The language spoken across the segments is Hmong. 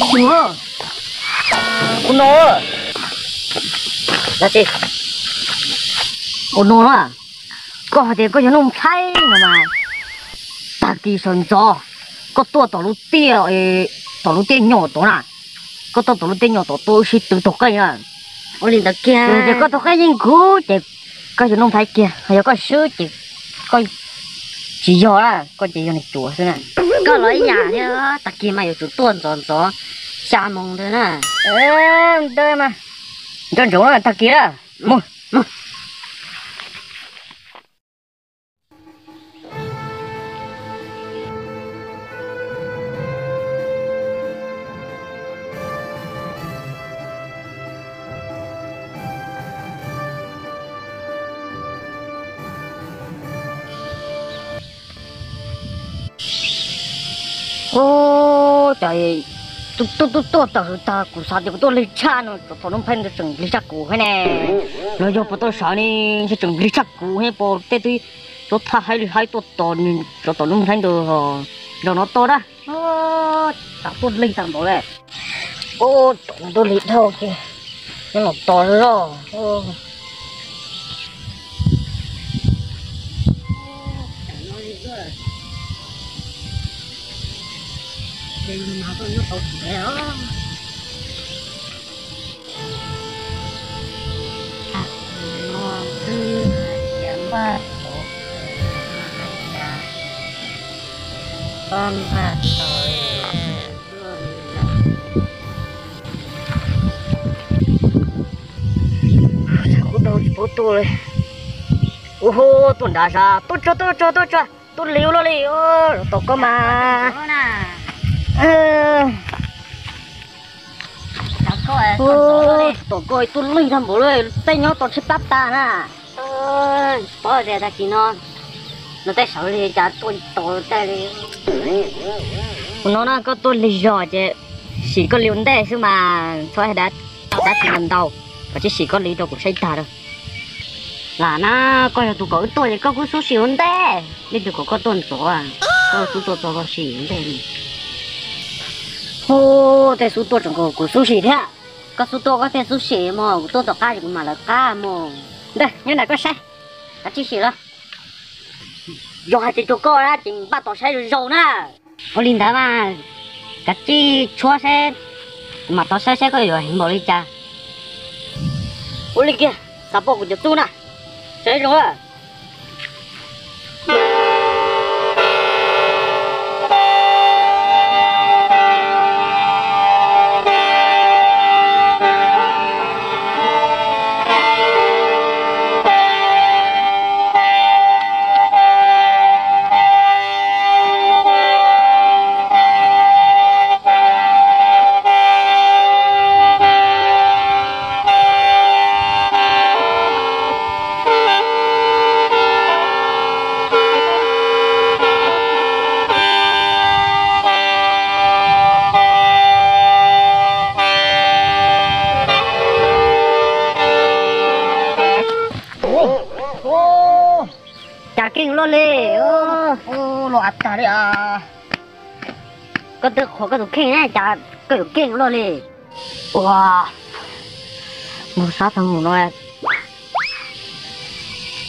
Ua no, ua no na, koj hais tias koj yog Nuj Nplhaib no mas, tag kis sawv ntxov koj tuaj tom lub tiaj, tom lub tiaj nyom tod na, koj tuaj tom lub tiaj nyom tod tuaj wb sib tw taug qeej na. Ua li ntawd kiag. Ces koj taug qeej yeej kub ces koj yog Nuj Nplhaib kiag, yog koj swb ces koj tsis yog na, koj ces yog niag cuav xwb na. Koj los ib yam thiab, tag kis mas yuav tsum tuaj ntxov ntxov xya moos ntawd na. Ntawd mas nco ntsoov na, tag kis na. Mus, mus. Ub, cas tuaj tuaj tuaj tawm hws tag, kuv xav tias kuv tuaj lig tshaj no, tsov tom Nuj Nplhaib ntawd tseem lig tshaj kuv thiab ne. Los yog puas tau sawv ne, ntshe tseem lig tshaj kuv thiab, puas tej twb tsov thaj haib li haib tuaj tos, tsov tom Nuj Nplhaib ntawd zaum no tod na. Tsam tuaj lig tag npaum li. Ub, tsov tuaj lig dhau ces nyob no tos zoj. Kuv tsis paub tuaj li. Ub, tuaj nrad sas, tuaj tsuag, tuaj tsuag, tuaj tsuag, tuaj lig ua luaj li. Tom koj mas, tom koj tuaj lig tag npaum li, tej nyob tau tsheb plab tas na. Paub tias tag kis no no tej sawv li cas tuaj tos tej li. Ua no na, koj tuaj lig zog ces sim koj li ua ntej xwb mas txhob hais dab tsi ntau ntau, kav tsij sim koj li rau kuv saib tag rau. Lam na, koj yog tus kom wb tuaj ces koj kuj xub sim ua ntej, leej twg kom koj tuaj ntxov, koj xub tuaj txog koj sim ua ntej li. Hu, tej xub tuaj tseem kom kuv xub sim thiab. Koj xub tuaj koj thiaj xub sim mog, kuv tuaj tom qab ces kuv mam lawv qab mog. Ntawd nyob ntawm koj saib, kav tsij sim los. Yog hais tias cuag koj na ces npaj tos saib zoo zoo na. Ua li ntawd mas, kav tsij tshuab saib, kuv mam tos saib saib koj yuav heev npaum li cas. Ua li kiag, xav pom kuv cov txuj na, saib zoo. Cas keej luaj li. Luaj av tag li. Koj twb qhuas koj tus kheej, cas koj yuav keej luaj li. Ua, mus sab tag mus no,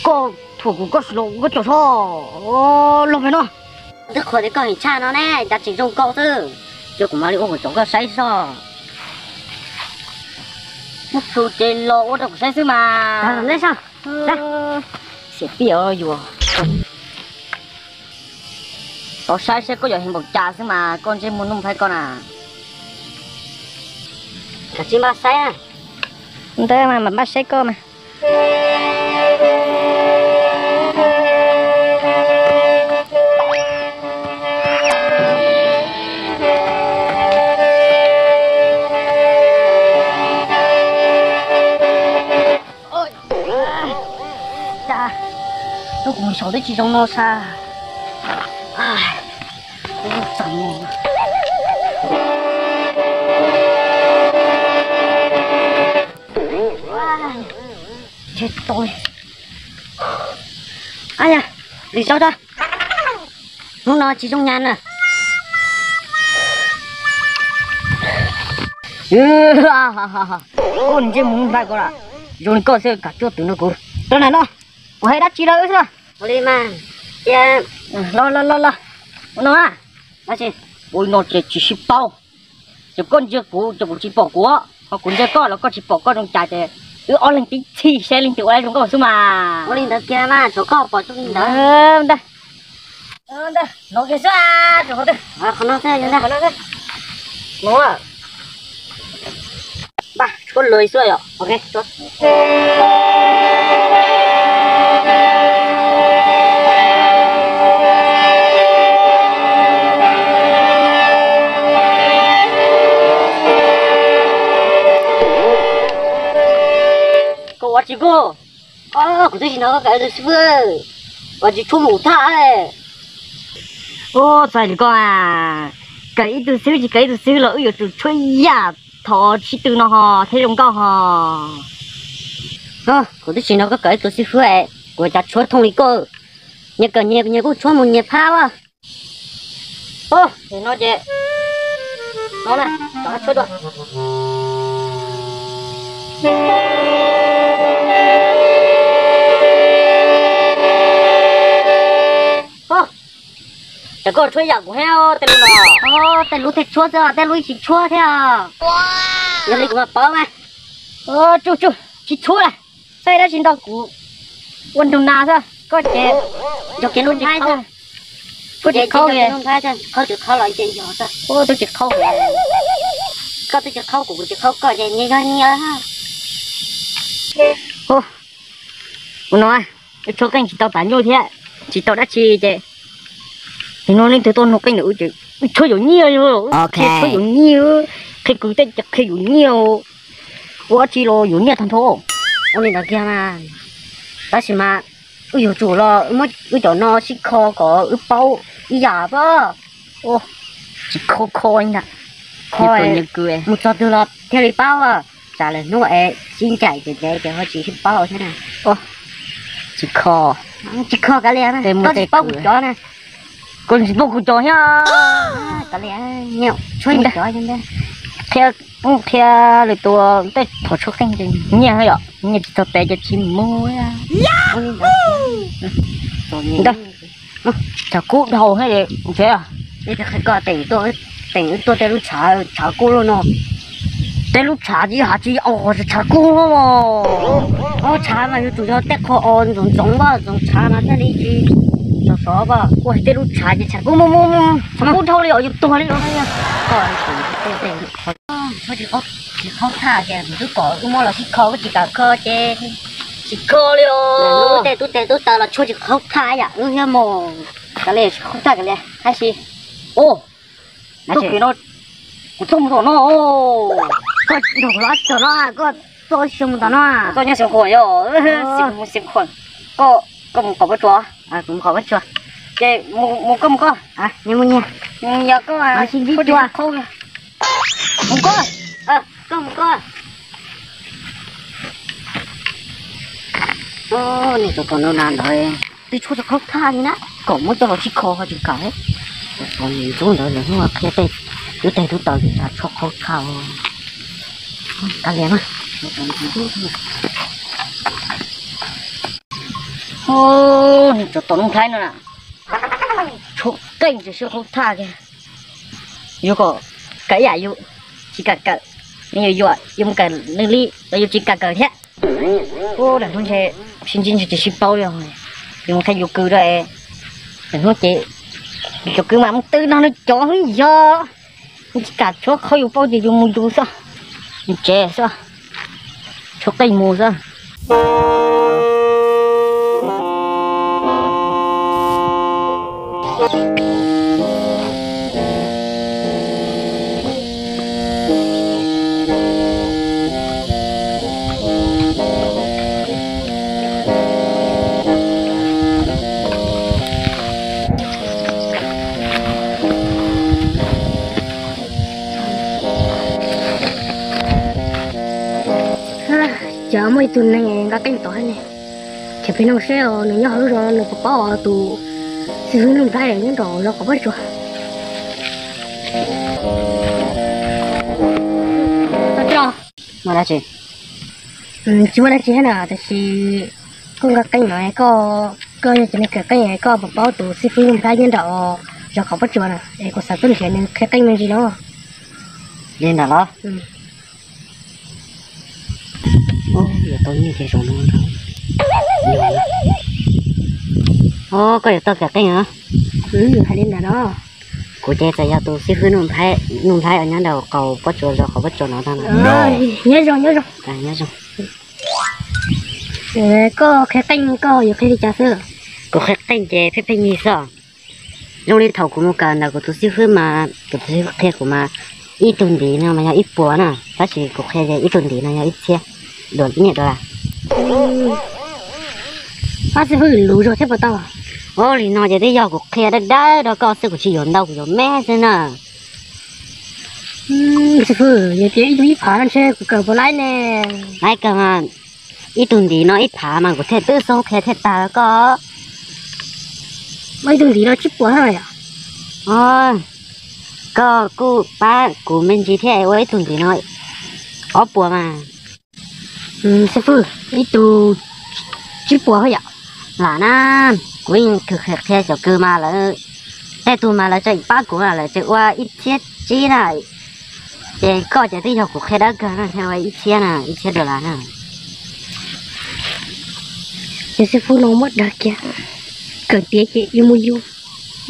koj thuam kuv koj sim los ua koj tsaug zog. Los pem no. Twb qhuas tias koj heev tshaj no ne, cas tseem zoo nkauj xwb. Ces kuv mam li ua kuv tsaug koj saib zog. Muab txus ces los ua rau kuv saib xwb mas. Xiam pij yuav tos saib saib koj yuav heev npaum cas xwb mas koj ntsej muag Nuj Nplhaib koj na. Kav tsij npaj saib na. Ntawd mas mam npaj saib koj mas. Cas lub kuv saum twb tsis zoo no sas. Tseg tau li. Ab ya, Lis Zaub, hnub no tsis zoo nyas na. Koj ntsej muag hlais koj lawm, zoo li koj xwb kam cuab twm nrog kuv. Rau nram no, kuv hais dab tsi rau wb xwb. Ua li mas, cia. Los los los los, ua no a. Ua li no ces tsis sib paub. Ces koj ntsia kuv ces kuv tsis pom kuv, ho kuv ntsia koj los koj tsis pom koj zoo cas ces wb ob leeg tib txhij seb leej twg ua dab zoo nkauj xwb mas. Ua li ntawd kiag mas, tsuav koj pom tsuj li ntawd. Ntag, ntag, no kiag xwb, qhov no xwb, qhov no xwb. No, npaj tshuab lawv xwb yom. Ok, tshuab. Koj ua tsis koj, kuv twb tsis hnov koj kawm tus xib fwb, ua tsis tshuab mus thaj. Ua txhais li koj a, kawm ib tug xib fwb tsis kawm ib tug xib fwb los wb yuav tsum tshuab yam thov sib tw no ho thiaj zoo nkauj ho. Kuv twb tsis hnov koj kawm ib tug xib fwb, kuv cas tshuab thooj li koj, nyias kawm nyias, nyias kuj tshuab mus nyias phab as. Ua li no ces, no na, rov qab tshuab dua. Ces koj tshuab yam kuv thiab tej lub no. Tej lub thiaj tshuab xwb, tej lub tsis tshuab thiab. Yog li kuv mam paub mas. Tsuj tsuj, tsis tshuab lawm. Saib dab tsi nrog kuv ua nrug nas xwb, koj ces yog kev nuj nqaib xwb. Kuv tsis qhaub, qhaub tsis qhaub los ces yog xwb. Twb tsis qhaub, koj twb tsis qhaub kuv, kuv tsis qhaub koj ces nyias yog nyias. Ua no, wb tshuab qeej tsis tau tas nyuj thiab, tsis tau dab tsi ces, nim no leej twg tuaj nug qeej ntawm wb ces wb tshuab yuav nyiaj li, tshuab yuav nyiaj, qhia kwv tij ces qhia yuav nyiaj, ua dab tsi los yuav nyiaj tag nrho. Ua li ntawd kiag mas, tab sis mas wb yuav tsum los muab wb cov no sib kho kom wb paub ib yam pab. Tsis kho kho li ntag, kho mus txog twg los thiaj li paub. Tsam lwm hnub es sib ncaim ces ntev ces ho tsis sib paub thiab na. Tsis kho, tsis kho kav liam, koj tsis paub kuv cov na. Koj tsis paub kuv cov thiab. Kav liam, tshuab cov, qhia, qhia lwm tus tej thov tshuab qeej ces nyiaj yom, nyiaj tsis txog tes ces tsis mus. Ntag, tshav kub dhau thiab tsev. Teem wb tuaj tej lub tshav, tshav kub luaj no. Tej lub tshav tsis hais tsis os, tshav kub. Tshav mas yuav tsum yog tej qho os ntxoov ntxoov vaj ntxoov tshav no thiaj li tsis sov sov vaj. Ua tej lub tshav ces tshav kub mus mus, tshav kub dhau li os, yuav tuag li os. Tsis qhaub thaj ces kuv twb kom wb muab los sib kho, wb tsis kam kho ces tsis kho li os. Tej tub tes tub taw los tshuab tsis qhaub thaj yam wb thiab mus. Kav liam, tsis qhaub thaj kav liam, hais si. Tus kis no, kuv tuaj mus tom no. Koj nrog kuv los txog no, koj tuaj xyoo mus tom no. Koj nyob xyoo qhuas yog, xyoo mus xyoo qhuas. Koj, koj mus qhov pab tsuas. Kuv mus qhov pab tsuas. Ces mus koj mus koj. Nyias mus nyias. Nyias koj, mus koj. Koj mus koj. Nws tau tos no na ntawd. Twb tshuab tsis qhaub thaj li na, kom muab coj los sib kho ho tsis kam. Tos nws ntxub ntawd lawm hnub qhia tej tub tes tub taw tshuab qhaub thaj. Kav liam na. Nws tau tos Nuj Thaib no na, tshuab qeej tsis tshuab qhaub thaj kiag. Yuav kom kawm yam yus tsis kam kawm, nws yuav yuam yus mus kawm nws li los yus tsis kam kawm thiab. Ub, lwm hnub ntshe sib ntsib ntshe tsis sib paub li. Yus mus qhia yus kwv rau, lwm hnub ces yus cov kwv mam mus twv nrog nws cov hlwb yog. Yus tsis kam tshuab qhaub yus paub ces yus mus yus xwb, mus tsev xwb, tshuab qeej mus xwb. Cas muaj ib tug neeg nqa qeej tod ne. Ces peb nug seb nws nyob hauv lub zos no nws puas paub tus xib hwb Nuj Nplhaib nyob nraum zos qhov pab tsuas. Muaj dab tsi? Tsis muaj dab tsi thiab na, tab sis koj nqa qeej no, koj, koj yog cov neeg kawm qeej, koj puas paub tus xib fwb Nuj Nplhaib nyob nram zos Qhov Pob Tsuas na, es kuv xav tuaj nrhiav nws qhia qeej me ntsis no. Li ntawd los? Yuav tau nyiaj ces zoo no. Os, koj yuav tau kawm qeej os? Hais li ntawd no. Kuv ces txawm yog tus xib fwb Nuj Nplhaib, Nuj Nplhaib uas nyob nram qaum pob tsuas, zos Qhov Pob Tsuas no tag no. Nyob zoo, nyob zoo. Koj qhia qeej koj yuav qhia li cas xwb? Kuv qhia qeej ces pheej pheej yig xwb. Zoo li thaum kuv mus kawm ntawm kuv tus xib fwb mas, kuv tus xib fwb qhia kuv mas ib tug ntiv no mas yog ib puas na, tab sis kuv qhia ces ib tug ntiv no yog ib txhiab duas, ib niam duas las. Xib fwb, luv zog thiab puas tau? Os, li no ces twb yog kuv qhia dawb dawb rau koj xwb, kuv tsis yuav ntau, kuv yuav me xwb na. Xib fwb, yog tias ib tug ib phav no ntshe kuv kawm puas laib ne? Laib kawg mas, ib tug ntiv no ib phav mas kuv thiaj twb xoob qhia thiaj tag rau koj. Ua ib tug ntiv no tsib puas yom? Os, koj kuj pab kuv me ntsis thiab, ua ib tug ntiv no ob puas mas. Xib fwb, ib tug tsib puas yom? Lam na, kuv yeej kawg qhia cov kws mas lawv, tej tug mas lawv tseem pab kuv, lawv tseem ua ib txhiab tsib na. Ces koj ces twb yog kuv qhia dawb kawg no thiaj ua ib txhiab na, ib txhiab duas las na. Ces xib fwb no muab dag kiag, kawm tiav ces yuav mus yug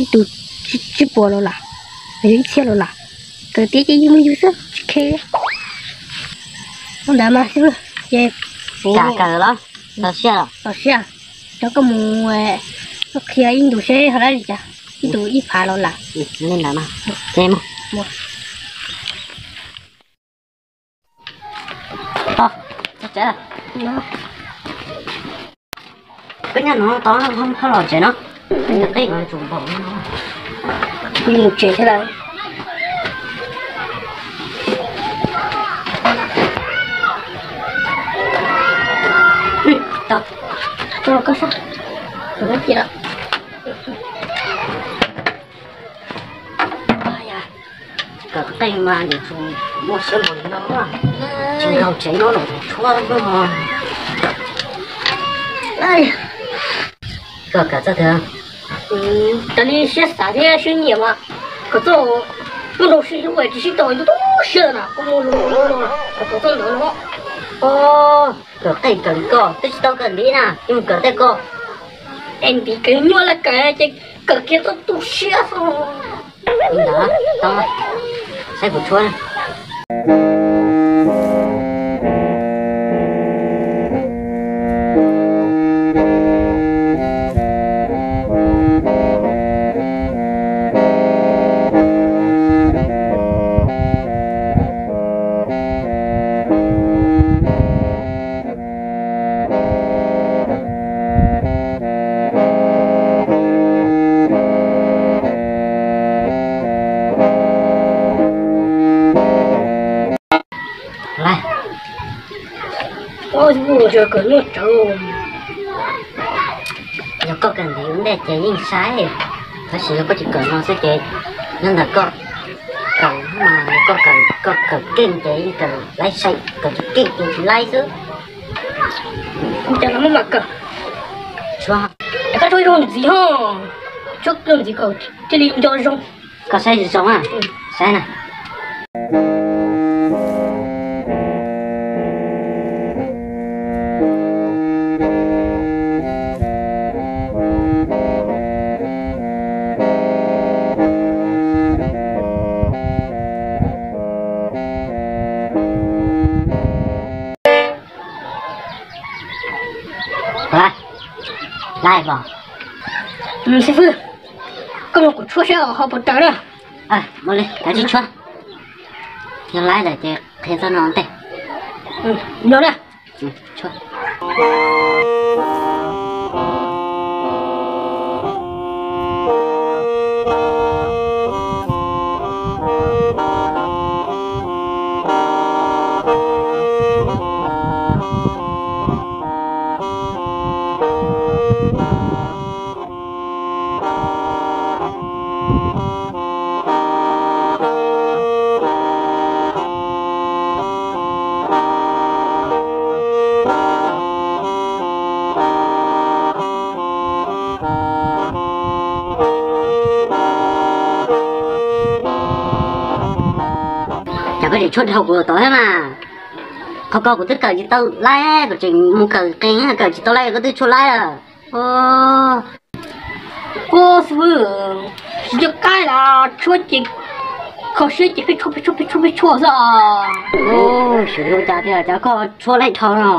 ib tug tsib puas los las, yog ib txhiab los las, kawm tiav ces yuav mus yug xwb tsis khe. Ua ntawd mas xib fwb, ces kuv kawm los txaus siab los? Txaus siab. Coj koj mus qhia ib ntus seb ho dab li cas, ib tug ib phav los las. Li ntawd mas, ces mus. Koj nyob no tau, ho los tsev no. Qij no tsum npaum no. Mus tsev thiab lawm. Tau, tau koj sab, tus no cia lawm. Kawm qeej mas nws tsuas muaj siab npaum li no, tsis nkaug tsev no los tshuab no. Koj kawm txog twg? Raws li siab xav thiab siab nyiam mas kawm txog muaj nrau sib hlub tsis sib tau tu tu siab na, koj muaj lus no kawm txog ntawd no. Kawm qeej kawm li koj twb tsis tau kawm ntiv na, yeej mus kawm tej koj. Es ntiv kawm nyuaj lawm kawm ces kawm kiag txoj tu siab xwb. Li ntawd tau, saib kuv tshuab. Lais, yog koj kawm ntiv ua ntej ces yeej saib, tab sis yog koj tsis kawm no xwb ces nyob ntawm koj kawm mas koj kawm, koj kawm keej ces yeej kawm laib sai, kawm tsis keej ces tsis laib xwb. Cas no mam kawm. Tshuab, koj tshuab zoo ntxiv ho, tshuab zoo ntxiv kom thiaj li nco zoo. Koj saib zoo a, saib na. Laib os. Xib fwb, koj nrog kuv tshuab seb ho puas raws na. Ua li, kav tsij tshuab. Yog laib lawm ces qhia txog no ntej. Nyob na. Koj tseem tshuab dhau kuv tod thiab mas. Qhov ko kuv twb kawm tsis tau laib, kuv tseem mus kawm qees kawm tsis tau laib, koj twb tshuab laib lawm. Ua, xib fwb, tsis nco qab los tshuab ces kho siab ces pheej tshuab pheej tshuab pheej tshuab pheej tshuab xwb os. Xyov ua cas tiag, cas koj tshuab laib dhau no.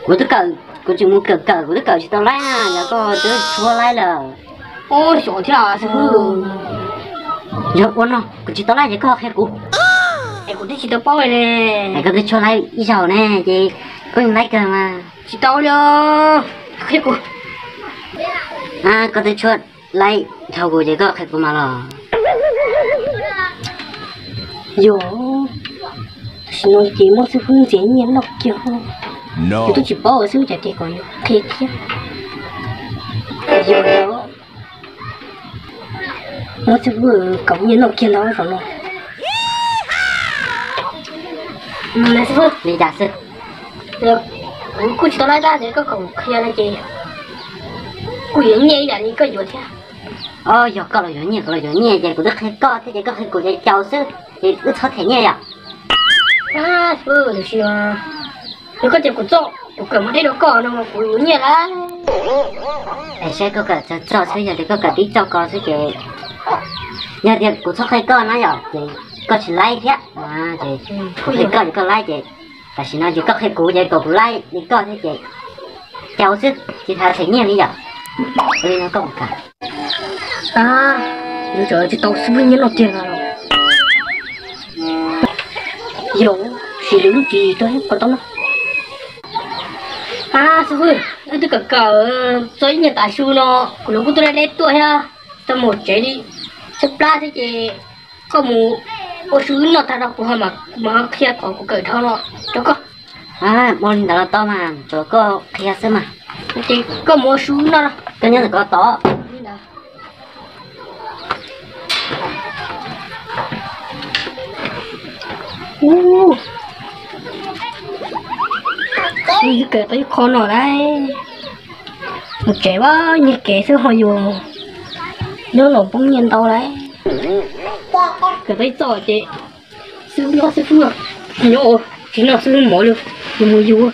Kuv twb kawm, kuv tseem mus kawm kawm, kuv twb kawm tsis tau laib na, yog koj twb tshuab laib lawm. Ua xyov thiab xib fwb. Yog ua no kuv tsis tau laib ces koj qhia kuv. Es kuv twb tsis tau paub li. Es koj twb tshuab laib ib zaug ne, ces koj yeej laib kawg mas. Tsis tau li, qhia kuv. Koj twb tshuab laib dhau kuv ces koj qhia kuv mas los. Yog, tam sim no ces muab xib fwb ntxias nyiaj noj kiag. Kuv twb tsis paub xib fwb cas tias kom yuav qhia thiab. Yog, muab xib fwb kom nyiaj noj kiag ntawd zaum no. Xib fwb, li cas xwb? Kuv kuj tsis tau laib tab sis koj kom qhia no ces kuj yuav nyiaj ib yam li koj yuav thiab. Yog koj los yuav nyiaj, kuv los yuav nyiaj ces kuv twb qhia koj thiab ces koj qhia kuv ces caus xwb ces wb txhob them nyiaj yom. Xib fwb, tiam sis yog koj tias kuv txoj, kuv kawm mus deb rau koj no mas kuv yuav nyiaj lawm. Es saib koj kawm txog txoj xwb, yog tias koj kawm tib txoj ko xwb ces, yog tias kuv txhob qhia koj na yom ces koj tsis laib thiab. Ces kuv qhia koj ces koj laib ces, tam sim no ces koj qhia kuv ces kom kuv laib li koj thiab ces caus xwb, tsis tas them nyiaj li yom. Ua li no koj mus kawm. Yuav tsum tsis tau xib fwb nyiaj noj kiag no los. Yog, sim lwm lub tsis tau thiab, koj tau no. Ab xib fwb, wb twb kawm kawm txog ib nyuag tav su no, kuv lawv kuj tuaj deb deb tuaj thiab, tsis tau mus tsev li, tshaib plab thiab ces koj mus ua su wb noj tag rau kuv ho mam qhia qhov kuv kawm dhau no rau koj. Ua li ntawd los tau mas, tsuas koj qhia xwb mas. Ces koj mus ua su wb noj, koj nyob ntawm ko tod. Ub, twb kawm tau ib qho no lauj. Mus tsev ua nyiag kev xwb ho yuav nyob los poob nyiaj ntau lauj. Kawm tau ib txoj ces xib fwb nyob xib fwb nyob, tsis noj xib fwb mov li, yus mus yus.